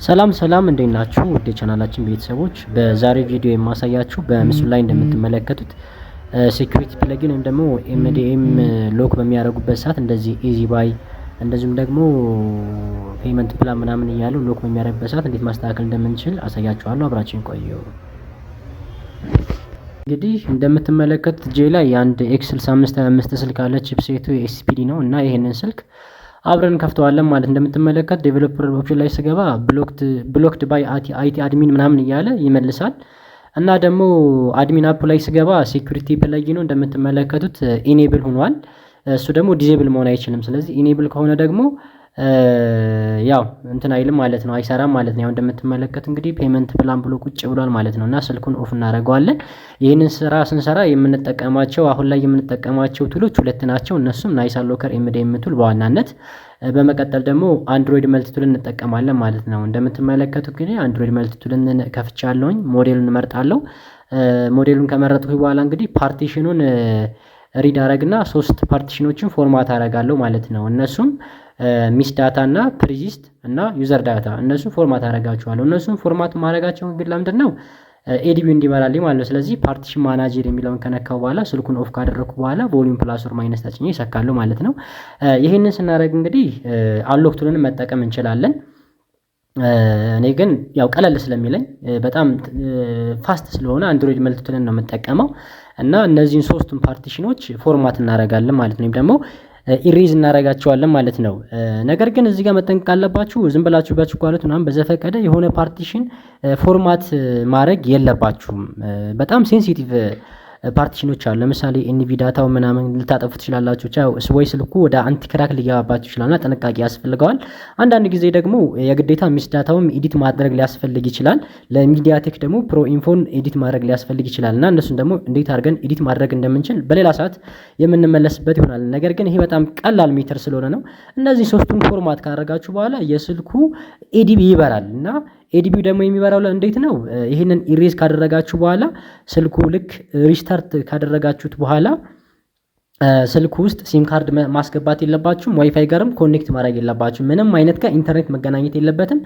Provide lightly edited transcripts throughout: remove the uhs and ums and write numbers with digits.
ሰላም ሰላም፣ እንዴት ናችሁ? ውድ የቻናላችን ቤተሰቦች፣ በዛሬው ቪዲዮ የማሳያችሁ በምስሉ ላይ እንደምትመለከቱት security plugin ወይም ደግሞ MDM lock በሚያደርጉበት ሰዓት እንደዚህ easy buy እንደዚሁም ደግሞ payment plan ምናምን እያሉ lock በሚያደርግበት ሰዓት እንዴት ማስተካከል እንደምንችል አሳያችኋለሁ። አብራችን ቆዩ። እንግዲህ እንደምትመለከቱት እጄ ላይ የአንድ X 6525 ስልክ አለ። Chipset ኡ SPD ነው እና ይሄንን ስልክ አብረን ከፍተዋለን ማለት። እንደምትመለከት developer option ላይ ስገባ blocked by IT admin ምናምን እያለ ይመልሳል። እና ደግሞ admin app ላይ ስገባ security plugin ኑ እንደምትመለከቱት enable ሆኗል። እሱ ደግሞ disable መሆን አይችልም። ስለዚህ enable ከሆነ ደግሞ ያው እንትን አይልም ማለት ነው፣ አይሰራም ማለት ነው። ያው እንደምትመለከት እንግዲህ payment plan ብሎ ቁጭ ብሏል ማለት ነው። እና ስልኩን off እናደርገዋለን። ይህንን ስራ ስንሰራ የምንጠቀማቸው፣ አሁን ላይ የምንጠቀማቸው tool ኦች ሁለት ናቸው። እነሱም Nice Unlocker MDM tool በዋናነት፣ በመቀጠል ደግሞ Android Multi Tool እንጠቀማለን ማለት ነው። እንደምትመለከቱት እንግዲህ Android Multi Tool ን ከፍቻለሁኝ። ሞዴሉን እመርጣለሁ። ሞዴሉን ከመረጥኩኝ በኋላ እንግዲህ partition ኑን read አረግና ሶስት partition ኖችን format አረጋለሁ ማለት ነው። እነሱም misc data እና persist እና user data፣ እነሱን format አረጋቸዋለሁ። እነሱን format ማድረጋቸው ግን ለምንድን ነው? ADB እንዲበራልኝ ማለት ነው። ስለዚህ partition manager የሚለውን ከነካው በኋላ፣ ስልኩን off ካደረግኩ በኋላ volume plus or minus ተጭኜ ይሰካሉ ማለት ነው። ይህንን ስናደርግ እንግዲህ unlock tool ን መጠቀም እንችላለን። እኔ ግን ያው ቀለል ስለሚለኝ፣ በጣም fast ስለሆነ Android Multi Tool ን ነው የምጠቀመው። እና እነዚህን ሶስቱን partition ኖች format እናደርጋለን ማለት ነው፣ ወይም ደግሞ erase እናደርጋቸዋለን ማለት ነው። ነገር ግን እዚህ ጋር መጠንቀቅ አለባችሁ። ዝም ብላችሁ በችኳሎት ምናምን በዘፈቀደ የሆነ partition format ማድረግ የለባችሁም። በጣም sensitive partition ኖች አሉ። ለምሳሌ NV data ው ምናምን ልታጠፉ ትችላላችሁ። ወይ ስልኩ ወደ anti crack ሊገባባችሁ ይችላል እና ጥንቃቄ ያስፈልገዋል። አንዳንድ ጊዜ ደግሞ የግዴታ misc data ውም edit ማድረግ ሊያስፈልግ ይችላል። ለ MediaTek ደግሞ Pro Info ን edit ማድረግ ሊያስፈልግ ይችላል እና እነሱን ደግሞ እንዴት አድርገን edit ማድረግ እንደምንችል በሌላ ሰዓት የምንመለስበት ይሆናል። ነገር ግን ይሄ በጣም ቀላል method ስለሆነ ነው። እነዚህ ሶስቱን format ካደረጋችሁ በኋላ የስልኩ ADB ይበራል። እና ADB ደግሞ የሚበራው እንዴት ነው? ይህንን erase ካደረጋችሁ በኋላ፣ ስልኩ ልክ restart ካደረጋችሁት በኋላ ስልኩ ውስጥ SIM card ማስገባት የለባችሁም። ዋይፋይ ጋርም connect ማድረግ የለባችሁም። ምንም አይነት ጋር ኢንተርኔት መገናኘት የለበትም።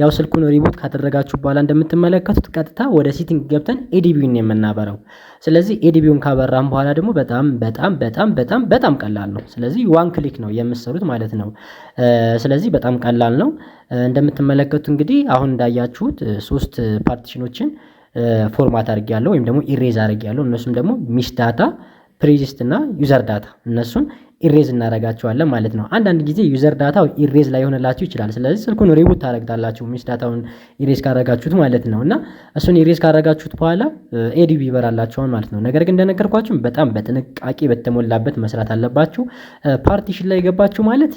ያው ስልኩን reboot ካደረጋችሁ በኋላ እንደምትመለከቱት ቀጥታ ወደ setting ገብተን ADB ውን የምናበራው። ስለዚህ ADB ውን ካበራን በኋላ ደግሞ በጣም በጣም በጣም በጣም በጣም ቀላል ነው። ስለዚህ one click ነው የምትሰሩት ማለት ነው። ስለዚህ በጣም ቀላል ነው። እንደምትመለከቱት እንግዲህ አሁን እንዳያችሁት ሶስት partition ኖችን format አድርጌያለሁ ወይም ደግሞ erase አድርጌያለሁ። እነሱም ደግሞ misc data፣ persist እና user data፣ እነሱን erase እናደርጋቸዋለን ማለት ነው። አንዳንድ ጊዜ user data ው erase ላይሆንላችሁ ይችላል። ስለዚህ ስልኩን reboot ታደርጋላችሁ misc data ውን erase ካደረጋችሁት ማለት ነው። እና እሱን erase ካደረጋችሁት በኋላ ADB ይበራላችኋል ማለት ነው። ነገር ግን እንደነገርኳችሁ በጣም በጥንቃቄ በተሞላበት መስራት አለባችሁ። Partition ላይ ገባችሁ ማለት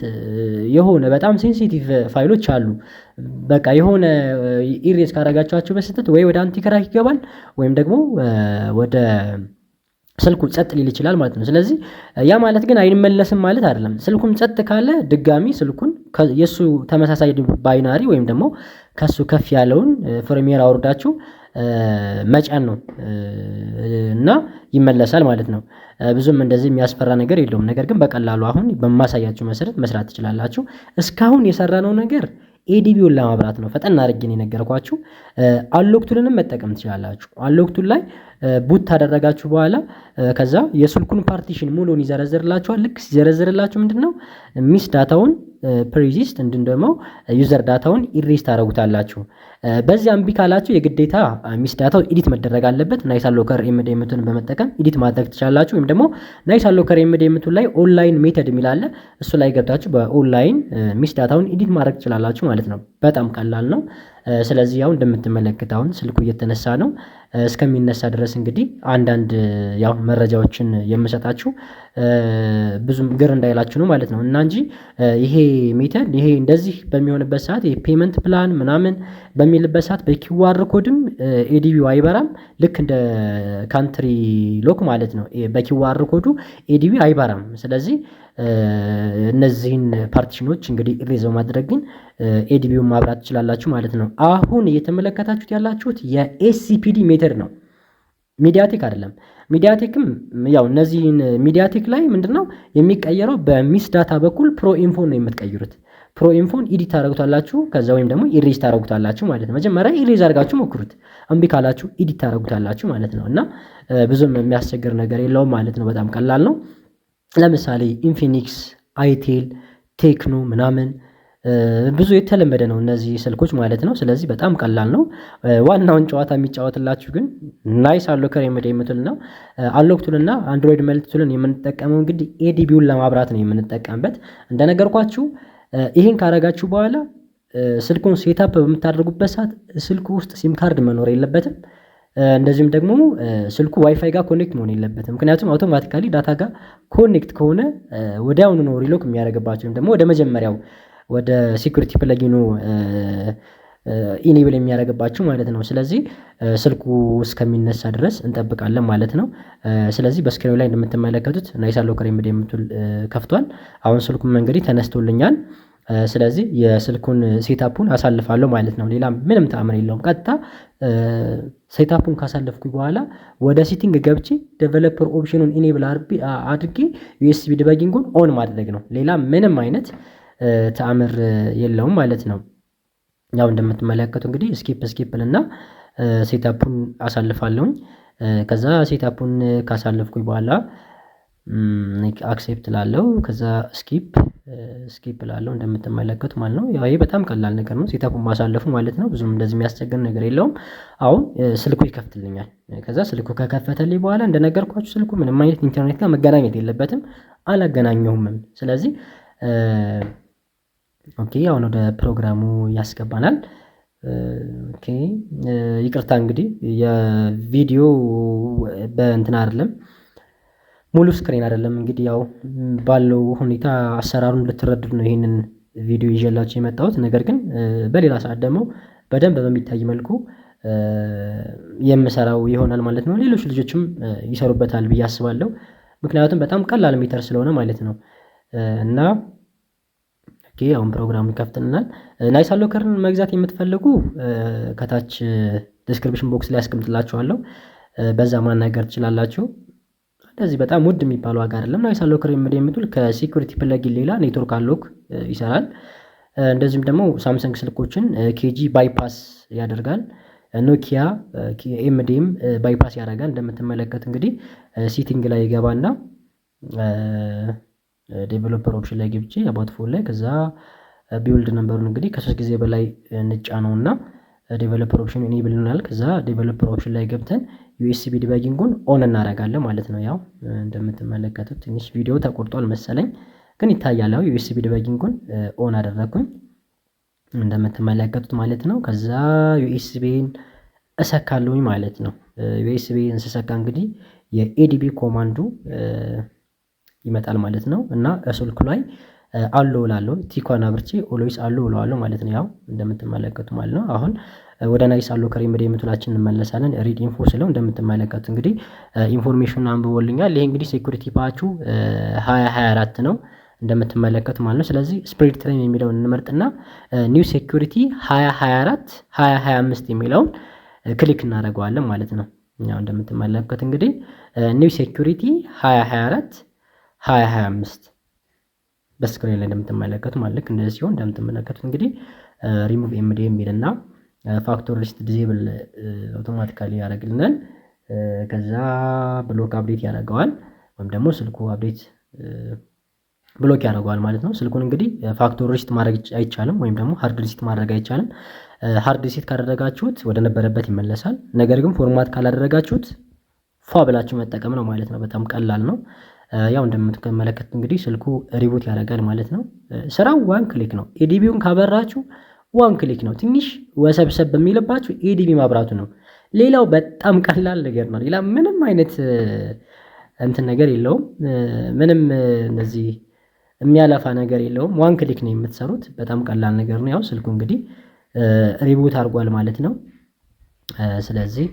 የሆነ በጣም sensitive ፋይሎች አሉ። በቃ የሆነ erase ካደረጋችኋቸው በስህተት ወይ ወደ anti crack ይገባል ወይም ደግሞ ወደ ስልኩ ጸጥ ሊል ይችላል ማለት ነው። ስለዚህ ያ ማለት ግን አይመለስም ማለት አይደለም። ስልኩም ጸጥ ካለ ድጋሚ ስልኩን የእሱ ተመሳሳይ binary ወይም ደግሞ ከሱ ከፍ ያለውን firmware አውርዳችሁ መጫን ነው እና ይመለሳል ማለት ነው። ብዙም እንደዚህ የሚያስፈራ ነገር የለውም። ነገር ግን በቀላሉ አሁን በማሳያችሁ መሰረት መስራት ትችላላችሁ። እስካሁን የሰራነው ነገር ADB ውን ለማብራት ነው። ፈጠን አድርጌ ነው የነገርኳችሁ። Unlock tool ንም መጠቀም ትችላላችሁ። Unlock tool ላይ boot ካደረጋችሁ በኋላ ከዛ የስልኩን partition ሙሉን ይዘረዝርላችኋል። ልክ ሲዘረዝርላችሁ ምንድነው misc data ውን፣ persist እንዲሁም ደግሞ user data ውን erase ታደርጉታላችሁ። በዚያ እምቢ ካላችሁ የግዴታ misc data ው edit መደረግ አለበት። Nice Unlocker MDM tool ን በመጠቀም edit ማድረግ ትችላላችሁ። ወይም ደግሞ Nice Unlocker MDM tool ላይ online method የሚል አለ። እሱ ላይ ገብታችሁ በ online misc data ውን edit ማድረግ ትችላላችሁ ማለት ነው። በጣም ቀላል ነው። ስለዚህ ያው እንደምትመለከት አሁን ስልኩ እየተነሳ ነው። እስከሚነሳ ድረስ እንግዲህ አንዳንድ ያው መረጃዎችን የምሰጣችሁ ብዙም ግር እንዳይላችሁ ነው ማለት ነው። እና እንጂ ይሄ method ይሄ እንደዚህ በሚሆንበት ሰዓት የ payment plan ምናምን በሚልበት ሰዓት በ QR code ም ADB ው አይበራም። ልክ እንደ country lock ማለት ነው። በ QR code ኡ ADB አይበራም። ስለዚህ እነዚህን partition ኖች እንግዲህ erase በማድረግ ግን ADB ውን ማብራት ትችላላችሁ ማለት ነው። አሁን እየተመለከታችሁት ያላችሁት የ SPD method ነው። MediaTek አይደለም። MediaTek ም ያው እነዚህን MediaTek ላይ ምንድነው የሚቀየረው? በ misc data በኩል Pro Info ነው የምትቀይሩት። Pro Info ን edit ታደርጉታላችሁ። ከዛ ወይም ደግሞ erase ታደርጉታላችሁ ማለት ነው። መጀመሪያ erase አድርጋችሁ ሞክሩት። እምቢ ካላችሁ edit ታደርጉታላችሁ ማለት ነው። እና ብዙም የሚያስቸግር ነገር የለውም ማለት ነው። በጣም ቀላል ነው። ለምሳሌ Infinix፣ itel፣ Tecno ምናምን ብዙ የተለመደ ነው እነዚህ ስልኮች ማለት ነው። ስለዚህ በጣም ቀላል ነው። ዋናውን ጨዋታ የሚጫወትላችሁ ግን Nice Unlocker MDM tool ነው። Unlock tool እና Android Multi Tool ን የምንጠቀመው እንግዲህ ADB ውን ለማብራት ነው የምንጠቀምበት። እንደነገርኳችሁ ይህን ካረጋችሁ በኋላ ስልኩን setup በምታደርጉበት ሰዓት ስልኩ ውስጥ SIM card መኖር የለበትም። እንደዚሁም ደግሞ ስልኩ ዋይፋይ ጋር connect መሆን የለበትም። ምክንያቱም automatically data ጋር connect ከሆነ ወዲያውኑ ነው relock የሚያደርግባቸው ወይም ደግሞ ወደ መጀመሪያው ወደ security plugin ኑ enable የሚያደርግባችሁ ማለት ነው። ስለዚህ ስልኩ እስከሚነሳ ድረስ እንጠብቃለን ማለት ነው። ስለዚህ በ screen ኑ ላይ እንደምትመለከቱት Nice Unlocker MDM tool ከፍቷል። አሁን ስልኩም እንግዲህ ተነስቶልኛል። ስለዚህ የስልኩን setup ኡን አሳልፋለሁ ማለት ነው። ሌላ ምንም ተአምር የለውም። ቀጥታ setup ኡን ካሳለፍኩኝ በኋላ ወደ setting ገብቼ developer option ኑን enable አድርጌ USB debugging ኡን on ማድረግ ነው። ሌላ ምንም አይነት ተአምር የለውም ማለት ነው። ያው እንደምትመለከቱ እንግዲህ skip skip ልና setup ኡን አሳልፋለሁኝ። ከዛ setup ኡን ካሳለፍኩኝ በኋላ accept ላለው፣ ከዛ skip skip ላለው እንደምትመለከቱ ማለት ነው። ያው ይሄ በጣም ቀላል ነገር ነው፣ setup ኡን ማሳለፉ ማለት ነው። ብዙም እንደዚህ የሚያስቸግር ነገር የለውም። አሁን ስልኩ ይከፍትልኛል። ከዛ ስልኩ ከከፈተልኝ በኋላ እንደነገርኳችሁ ስልኩ ምንም አይነት ኢንተርኔት ጋር መገናኘት የለበትም። አላገናኘሁምም። ስለዚህ okay፣ አሁን ወደ ፕሮግራሙ ያስገባናል። Okay፣ ይቅርታ እንግዲህ የቪዲዮ በእንትን አይደለም፣ ሙሉ screen አይደለም። እንግዲህ ያው ባለው ሁኔታ አሰራሩን ልትረዱት ነው ይሄንን ቪዲዮ ይዤላችሁ የመጣሁት። ነገር ግን በሌላ ሰዓት ደግሞ በደንብ በሚታይ መልኩ የምሰራው ይሆናል ማለት ነው። ሌሎች ልጆችም ይሰሩበታል ብዬ አስባለሁ። ምክንያቱም በጣም ቀላል method ስለሆነ ማለት ነው። እና okay፣ አሁን ፕሮግራሙ ይከፍትልናል። Nice Unlocker ን መግዛት የምትፈልጉ ከታች description box ላይ አስቀምጥላችኋለሁ። በዛ ማናገር ትችላላችሁ። እንደዚህ በጣም ውድ የሚባል ዋጋ አይደለም። Nice Unlocker MDM tool ከ security plugin ሌላ network unlock ይሰራል። እንደዚሁም ደግሞ Samsung ስልኮችን KG bypass ያደርጋል። Nokia MDM bypass ያደርጋል። እንደምትመለከት እንግዲህ setting ላይ ይገባና developer option ላይ ገብቼ about phone ላይ ከዛ build number ኡን እንግዲህ ከ3 ጊዜ በላይ እንጫነውና developer option enable ይሆናል። ከዛ developer option ላይ ገብተን USB debugging ኡን on እናደርጋለን ማለት ነው። ያው እንደምትመለከቱት ትንሽ ቪዲዮ ተቆርጧል መሰለኝ፣ ግን ይታያል። ያው USB debugging ኡን on አደረግኩኝ እንደምትመለከቱት ማለት ነው። ከዛ USB ን እሰካለሁኝ ማለት ነው። USB ን ስሰካ እንግዲህ የ ADB command ኡ ይመጣል ማለት ነው። እና ስልኩ ላይ allow እላለሁ፣ ቲኳን አብርቼ always allow እለዋለሁ ማለት ነው። ያው እንደምትመለከቱ ማለት ነው። አሁን ወደ Nice Unlocker MDM tool ኣችን እንመለሳለን። Read info ስለው እንደምትመለከቱ እንግዲህ information አንብቦልኛል። ይሄ እንግዲህ security patch ኡ 2024 ነው እንደምትመለከቱ ማለት ነው። ስለዚህ Spreadtrum የሚለውን እንመርጥና new security 2024 2025 የሚለውን click እናደርገዋለን ማለት ነው። ያው እንደምትመለከቱ እንግዲህ new security 2024 2025 በ screen ላይ እንደምትመለከቱ ማለት ልክ እንደዚህ ሲሆን እንደምትመለከቱት እንግዲህ ሪሙቭ ኤምዲ የሚልና factory reset disable automatically ያደርግልናል። ከዛ block update ያደርገዋል ወይም ደግሞ ስልኩ update block ያደርገዋል ማለት ነው። ስልኩን እንግዲህ factory reset ማድረግ አይቻልም ወይም ደግሞ hard reset ማድረግ አይቻልም። Hard reset ካደረጋችሁት ወደ ነበረበት ይመለሳል። ነገር ግን format ካላደረጋችሁት ፏ ብላችሁ መጠቀም ነው ማለት ነው። በጣም ቀላል ነው። ያው እንደምትመለከቱት እንግዲህ ስልኩ reboot ያደርጋል ማለት ነው። ስራው one click ነው። ADB ውን ካበራችሁ one click ነው። ትንሽ ወሰብሰብ በሚልባችሁ ADB ማብራቱ ነው። ሌላው በጣም ቀላል ነገር ነው። ሌላ ምንም አይነት እንትን ነገር የለውም። ምንም እንደዚህ የሚያለፋ ነገር የለውም። One click ነው የምትሰሩት። በጣም ቀላል ነገር ነው። ያው ስልኩ እንግዲህ reboot አድርጓል ማለት ነው። ስለዚህ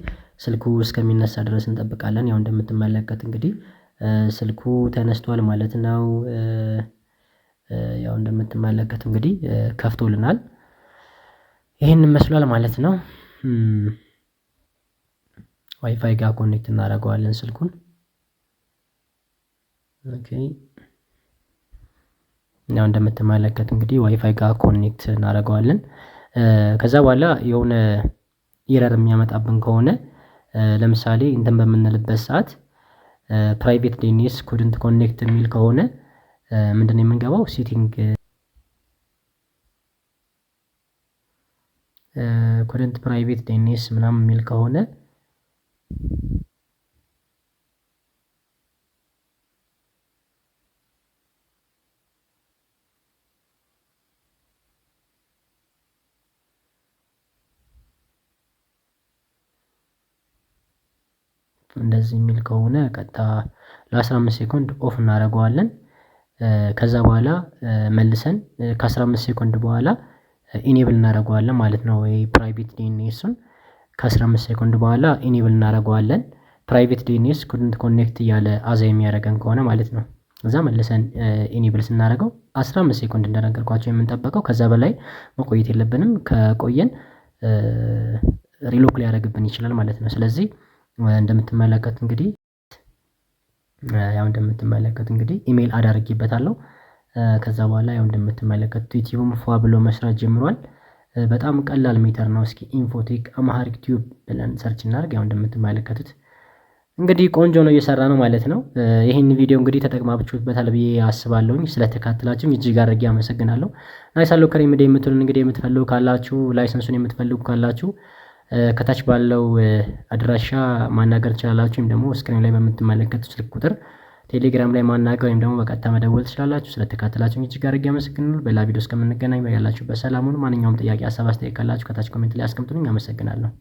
ስልኩ እስከሚነሳ ድረስ እንጠብቃለን። ያው እንደምትመለከት እንግዲህ ስልኩ ተነስቷል ማለት ነው። ያው እንደምትመለከቱ እንግዲህ ከፍቶልናል። ይሄንን መስሏል ማለት ነው። ዋይፋይ ጋር connect እናደርገዋለን ስልኩን። Okay፣ ያው እንደምትመለከት እንግዲህ ዋይፋይ ጋር connect እናደርገዋለን። ከዛ በኋላ የሆነ error የሚያመጣብን ከሆነ፣ ለምሳሌ እንትን በምንልበት ሰዓት private DNS couldn't connect የሚል ከሆነ ምንድነው የምንገባው? Setting፣ couldn't private DNS ምናምን የሚል ከሆነ፣ እንደዚህ የሚል ከሆነ ቀጥታ ለ15 ሴኮንድ off እናደርገዋለን። ከዛ በኋላ መልሰን ከ15 ሴኮንድ በኋላ enable እናደርገዋለን ማለት ነው። ወይ private DNS ኡን ከ15 ሴኮንድ በኋላ enable እናደርገዋለን። Private DNS couldn't connect እያለ አዛ የሚያደርገን ከሆነ ማለት ነው። እዛ መልሰን enable ስናደርገው 15 ሴኮንድ እንደነገርኳቸው የምንጠበቀው፣ ከዛ በላይ መቆየት የለብንም። ከቆየን relock ሊያደርግብን ይችላል ማለት ነው። ስለዚህ እንደምትመለከቱ እንግዲህ፣ ያው እንደምትመለከቱ እንግዲህ ኢሜል add አድርጌበታለሁ። ከዛ በኋላ ያው እንደምትመለከቱት ዩቲዩብም ፏ ብሎ መስራት ጀምሯል። በጣም ቀላል method ነው። እስኪ Infotech Amharic Tube ብለን search እናድርግ። ያው እንደምትመለከቱት እንግዲህ ቆንጆ ነው፣ እየሰራ ነው ማለት ነው። ይህን ቪዲዮ እንግዲህ ተጠቅማችሁበታል ብዬ አስባለሁኝ። ስለተካተላችሁኝ እጅግ አድርጌ አመሰግናለሁ። Nice Unlocker MD የምትሉን እንግዲህ የምትፈልጉ ካላችሁ፣ license ኡን የምትፈልጉ ካላችሁ ከታች ባለው አድራሻ ማናገር ትችላላችሁ። ወይም ደግሞ screen ላይ በምትመለከቱት ስልክ ቁጥር ቴሌግራም ላይ ማናገር ወይም ደግሞ በቀጥታ መደወል ትችላላችሁ። ስለተካተላችሁ እጅግ አድርጌ አመሰግናለሁ። በሌላ ቪዲዮ እስከምንገናኝ በያላችሁበት ሰላም ሁኑ። ማንኛውም ጥያቄ፣ ሀሳብ፣ አስተያየት ካላችሁ ከታች comment ላይ አስቀምጡልኝ። አመሰግናለሁ።